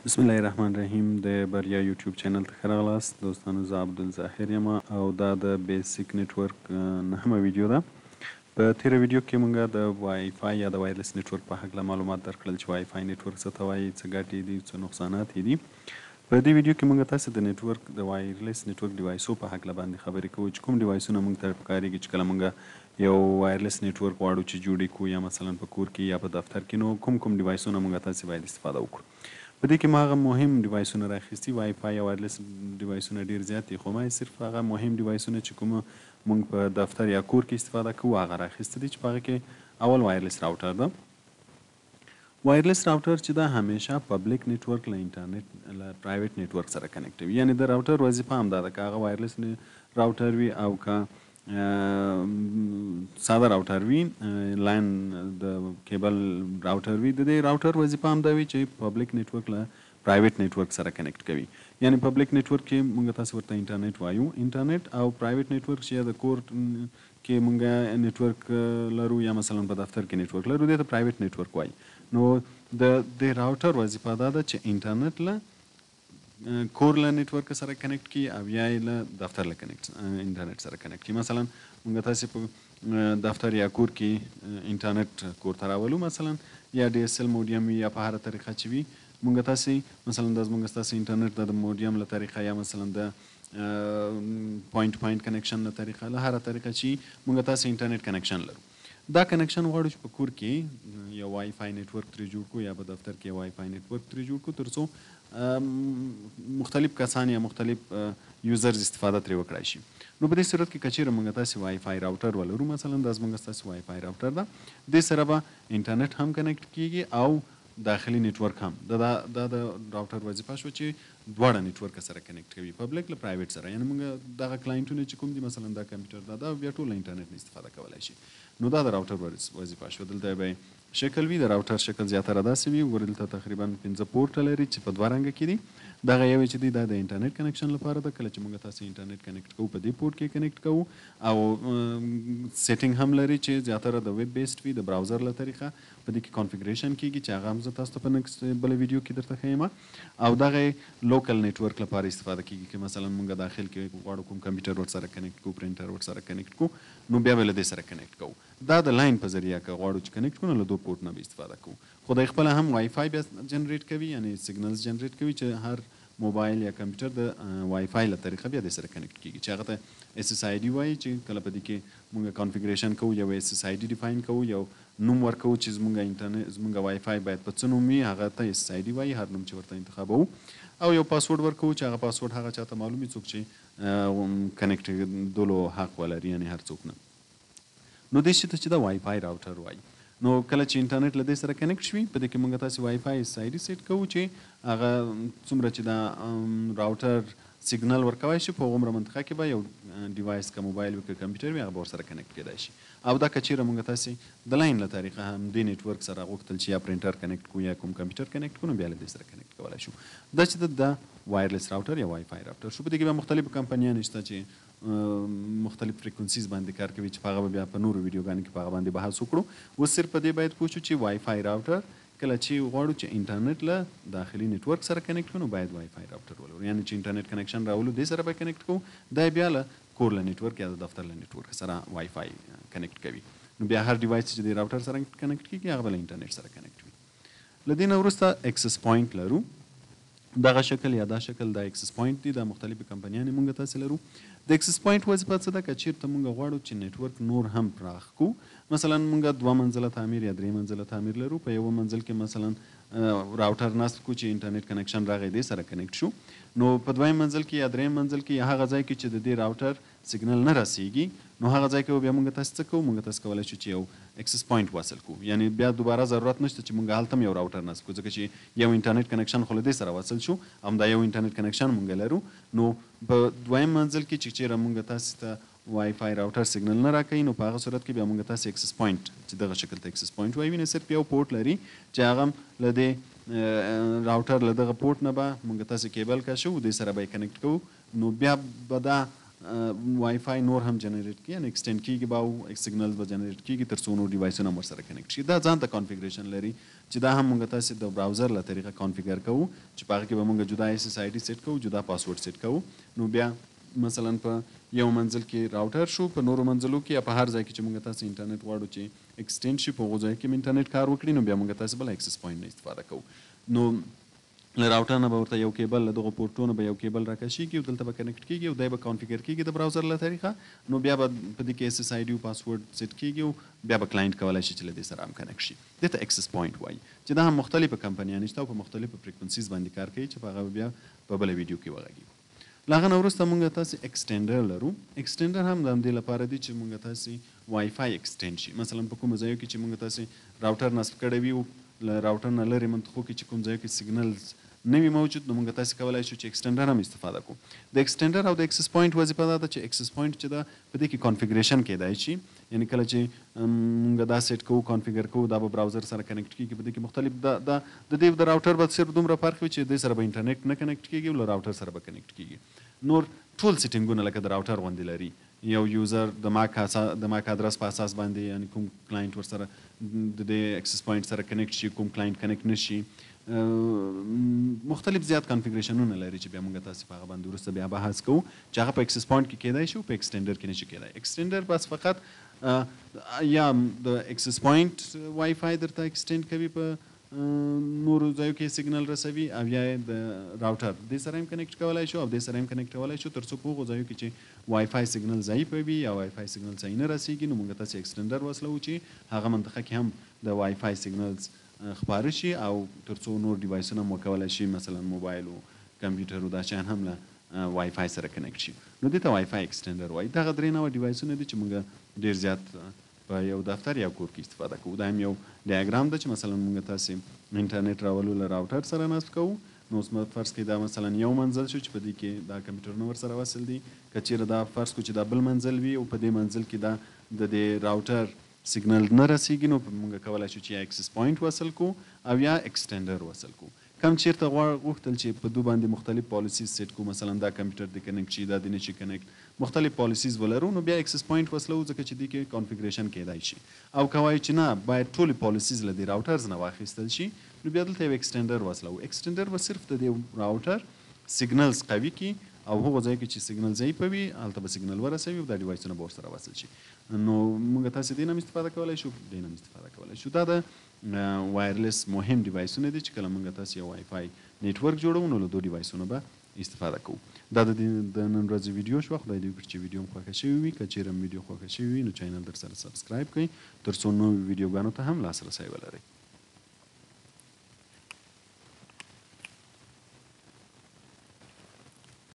بسم الله الرحمن الرحیم د بریا یوټیوب چینل ته ښه راغلاست دوستانو، زه عبدالظاهر یم او دا د basic network نهمه ویډیو ده. په تیره ویډیو کې مونږ د وای فای یا د wireless network په هکله معلومات درکړل چې وای فای network څه ته وایي، څه ګټې دي، څه نقصانات یې دي. په دې ویډیو کې مونږ تاسو د network، د wireless network device او په هکله باندې خبرې کوو چې کوم device ونه مونږ ته پکارېږي چې کله مونږ یو wireless network غواړو چې جوړ کړو، یا مثلا په کور کې یا په دفتر کې، نو کوم کوم device ونه مونږ تاسو باید استفاده وکړو. په دې کې ما هغه مهم device ونه راخیستي. وای فای یا wireless device ونه ډیر زیات دي، خو ما یې صرف هغه مهم device ونه چې کوم مونږ په دفتر یا کور کې استفاده کوو هغه راخیستي دي، چې په هغه کې اول wireless router ده. wireless router چې دا همیشه public network له انټرنیټ له private network سره connect وي، یعنی د router وظیفه هم دا ده، که هغه wireless router وي او که ساده router وي، line د cable router وي، د دې router وظیفه هم دا وي چې public network له private network سره connect کوي. یعنی public network کې مونږ تاسو ورته انټرنیټ وایو، انټرنیټ او private network چې د کور کې مونږ network لرو یا مثلا په دفتر کې network لرو، دې ته private network وایي. نو د دې router وظیفه دا ده چې انټرنیټ له کور له network سره connect کړي او یا یې له دفتر له connect انټرنیټ سره connect کړي. مثلا مونږ تاسې په دفتر یا کور کې انټرنیټ کور ته راولو، مثلا یا DSL modem وي یا په هره طریقه چې وي، مونږ تاسې مثلا دا زمونږ ستاسې انټرنیټ د modem له طریقه یا مثلا د point point connection له طریقه، له هره طریقه چې مونږ تاسې انټرنیټ connection لرو، دا connection غواړو چې په کور کې یو وای فای network ترې جوړ کړو یا په دفتر کې یو وای فای network ترې جوړ کړو، تر څو مختلف کسان یا مختلف users استفاده ترې وکړای شي. نو په دې صورت کې که چېرې موږ تاسې وای فای router ولرو، مثلا دا زموږ ستاسې وای فای router ده، دې سره به انټرنیټ هم connect کیږي او داخلي network هم. دا د router وظیفه شوه چې دواړه network سره connect کوي، public له private سره. یعنی موږ دغه client ونه چې کوم دي، مثلا دا کمپیوټر دا بیا ټول له انټرنیټ نه استفاده کولای شي. نو دا د router وظیفه شوه. دلته به شکل وي، د router شکل زیاتره داسې وي. ګورئ دلته تقریبا 5 پورټ لري چې په دوه رنګه کې دي. دغه یو چې دی دا د انټرنیټ connection لپاره ده، کله چې موږ تاسې انټرنیټ connect کوو په دې پورټ کې connect کوو. او setting هم لري چې زیاتره د web based وي، د browser له طریقه په دې کې configuration کیږي چې هغه هم زه تاسو ته په next بله ویډیو کې درته ښیم. او دغه local network لپاره استفاده کیږي که مثلا موږ داخل کې غواړو کوم کمپیوټر ورسره connect کوو، پرنټر ورسره connect کوو، نو بیا به له دې سره connect کوو. دا د line په ذریعه که غواړو چې connect کړو نو له دوه پورټ نه به استفاده کوو. خو دی خپله هم وای فای بیا generate کوي، یعنی signals generate کوي چې هر موبایل یا کمپیوټر د وای فای له طریقه بیا دې سره connect کیږي، چې هغه ته SSID وایي. چې کله په دې کې موږ configuration کوو، یو SSID define کوو، یو نوم ورکوو چې زموږ انټرنیټ زموږ وای فای باید په څه نوم وي، هغه ته SSID وایي، هر نوم چې ورته انتخابوو. او یو پاسورډ ورکوو چې هغه پاسورډ هغه چاته معلوم وي څوک چې connect دولو حق ولري، یعنی هر څوک نه. نو دې شي ته چې دا وای فای router وایي. نو کله چې انټرنیټ له دې سره connect شوي، په دې کې موږ تاسې وای فای SSID set کوو چې هغه څومره چې دا router signal ورکوای شي په هغومره منطقه کې به یو device که موبایل وي که کمپیوټر وي هغه به ورسره connect کېدای شي. او دا که چېرې موږ تاسې د line له طریقه هم دې network سره غوښتل چې یا پرنټر connect کړو یا کوم کمپیوټر connect کړو، نو بیا له دې سره connect کولای شو. دا چې دا wireless router یا وای فای router شو. په دې کې بیا مختلفې کمپنیانې شته چې مختلف frequencies باندې کار کوي چې په هغه به بیا په نورو ویډیوګانو کې په هغه باندې بحث وکړو. اوس صرف په دې باید پوه شو چې وای فای router کله چې غواړو چې انټرنیټ له داخلي network سره connect کړو نو باید وای فای router ولرو، یعنی چې انټرنیټ connection راولو دې سره به connect کوو، دا بیا له کور له network یا د دفتر له network سره وای فای connect کوي. نو بیا هر device چې د router سره connect کیږي هغه به له انټرنیټ سره connect وي. له دې نه وروسته access point لرو. دغه شکل یا دا شکل دا access point دی، دا مختلفې کمپنیانې مونږ تاسې لرو. د access point وظیفه څه ده؟ که چیرته مونږ غواړو چې network نور هم پراخ کړو، مثلا مونږ 2 منزله تعمیر یا 3 منزله تعمیر لرو، په یوه منزل کې مثلا router نصب کړو چې انټرنیټ connection راغی دې سره connect شو، نو په دویم منزل کې یا دریم منزل کې یا هغه ځای کې چې د دې router signal نه رسیږي، نو هغه ځای کې بیا مونږ تاسې څه کوو؟ مونږ تاسې کولی شو چې یو access point وصل کړو، یعنی بیا دوباره ضرورت نشته چې مونږ هلته هم یو router نصب کړو، ځکه چې یو انټرنیټ connection خو له دې سره وصل شو، همدا یو انټرنیټ connection مونږ لرو. نو په دویم منزل کې چې چېرې مونږ تاسې ته وای فای router signal نه راکوي، نو په هغه صورت کې بیا مونږ تاسې access point چې دغه شکل ته access point وایي، وینئ صرف یو پورټ لري چې هغه هم له دې router له دغه پورټ نه به مونږ تاسې cable کشو، دې سره به یې connect کوو، نو بیا به دا وای فای نور هم جنریټ کړي، یعنې ایکسټینډ کیږي به او سیګنلز به جنریټ کیږي تر څو نور ډیوایسونه هم ورسره کنیکټ شي. دا ځان ته کانفیګریشن لري چې دا هم مونږ تاسې د براوزر له طریقه کانفیګر کوو چې په هغه کې به مونږ جدا ایس ایس آی ډي سیټ کوو، جدا پاسورډ سیټ کوو. نو بیا مثلا په یو منزل کې راوټر شو، په نورو منزلو کې یا په هر ځای کې چې مونږ تاسې انټرنیټ غواړو چې ایکسټینډ شي په هغو ځایو کې هم انټرنیټ کار وکړي، نو بیا مونږ تاسې بل اکسس پوینټ نه استفاده کوو. نو له راوټر نه به ورته یو کیبل، له دغو پورټو نه به یو کیبل راکشیږي او دلته به کنیکټ کیږي او دی به کانفیګر کیږي د براوزر له طریقه. نو بیا به په دې کې ایس ایس آی ډي او پاسورډ سیټ کیږي او بیا به کلاینټ کولای شي چې له دې سره هم کنیکټ شي. دې ته اکسس پوینټ وایي چې دا هم مختلفې کمپنیانې شته او په مختلفو فریکونسیز باندې کار کوي چې په هغه به بیا په بله ویډیو کې وغږیږو. له هغه نه وروسته مونږ تاسې اکسټینډر لرو. اکسټینډر هم د همدې لپاره دي چې مونږ تاسې وای فای اکسټینډ شي. مثلا په کومو ځایو کې چې مونږ تاسې راوټر نصب کړی وي او له راوټر نه لرې منطقو کې چې کوم ځایو کې سیګنلز نه وي موجود، نو مونږ تاسې کولای شو چې اکسټینډر هم استفاده کوو. د اکسټینډر او د اکسس پوینټ وظیفه دا ده چې اکسس پوینټ چې ده په دې کې کانفیګریشن کېدای شي، یعنی کله چې مونږ دا سیټ کوو کانفیګر کوو دا به براوزر سره کنیکټ کیږي. په دې کې مختلف دا دا د دې د راوټر به صرف دومره فرق وي چې دې سره به انټرنیټ نه کنیکټ کیږي او له راوټر سره به کنیکټ کیږي. نور ټول سیټینګونه لکه د راوټر غوندې لري. یو یوزر د ماک د ماک ادرس په اساس باندې، یعنی کوم کلاینټ ورسره د دې اکسس پوینټ سره کنیکټ شي، کوم کلاینټ کنیکټ نه شي، مختلف زیات کانفیګریشنونه لري چې بیا مونږ تاسې په هغه باندې وروسته بیا بحث کوو چې هغه په اکسس پوینټ کې کېدای شي او په اکسټینډر کې نشي کېدای. اکسټینډر بس فقط یا د اکسس پوینټ وای فای درته اکسټینډ کوي، په نورو ځایو کې سیګنل رسوي، او یا د راوټر دې سره هم کنیکټ کولای شو او دې سره هم کنیکټ کولای شو تر څو په هغو ځایو کې چې وای فای سیګنل ضعیف وي یا وای فای سیګنل صحیح نه رسیږي، نو مونږ تاسې اکسټینډر وصلوو چې هغه منطقه کې هم د وای فای سیګنلز خپاره شي او تر څو نور ډیوایسونه هم وکولای شي، مثلا موبایل او کمپیوټر او دا شیان هم له وای فای سره کنیکټ شي. نو دې ته وای فای اکسټینډر وایي. دغه درې نوع ډیوایسونه دي چې مونږ ډیر زیات په یو دفتر یا کور کې استفاده کوو. دا هم یو ډیاګرام ده چې مثلا مونږ تاسې انټرنیټ راولو له راوټر سره نصب کوو. نو اوس فرض کړئ دا مثلا یو منزل شو چې په دې کې دا کمپیوټرونه ورسره وصل دي. که چیرې دا فرض کړو چې دا بل منزل وي او په دې منزل کې دا د دې راوټر سیګنل نه رسیږي، نو مونږ کولای شو چې یا اکسس پوینټ وصل کو او یا اکسټینډر وصل کو. کم چیرته غوښتل چې په دو باندې مختلف پالیسیز سیټ کو، مثلا دا کمپیوټر دې کنیکټ شي، دا دې نشي کنیکټ، مختلف پالیسیز ولرو، نو بیا اکسس پوینټ وصلوو ځکه چې دې کې کانفیګریشن کېدای شي. او که وایو چې نه باید ټولې پالیسیز له دې راوټرز نه واخیستل شي، نو بیا دلته یو اکسټینډر وصلوو. اکسټینډر به صرف د دې راوټر سیګنلز قوي کړي او هغو ځای کې چې سیګنل ضعیفه وي هلته به سیګنل ورسوي او دا ډیوایسونه به ورسره وصل شي. نو موږ تاسې دې نه هم استفاده کولی شو، دې نه هم استفاده کولی شو. دا د وایرلیس مهم ډیوایسونه دي چې کله موږ تاسې یو وای فای نیټورک جوړوو نو له دو ډیوایسونو به استفاده کوو. دا د نن ورځې ویډیو شوه. خدای دې وکړي چې ویډیو هم خوښه شوې وي. که چیرې هم ویډیو خوښه شوې وي نو چینل در سره سبسکرایب کړئ تر څو نوو ویډیوګانو ته هم لاسرسی ولرئ.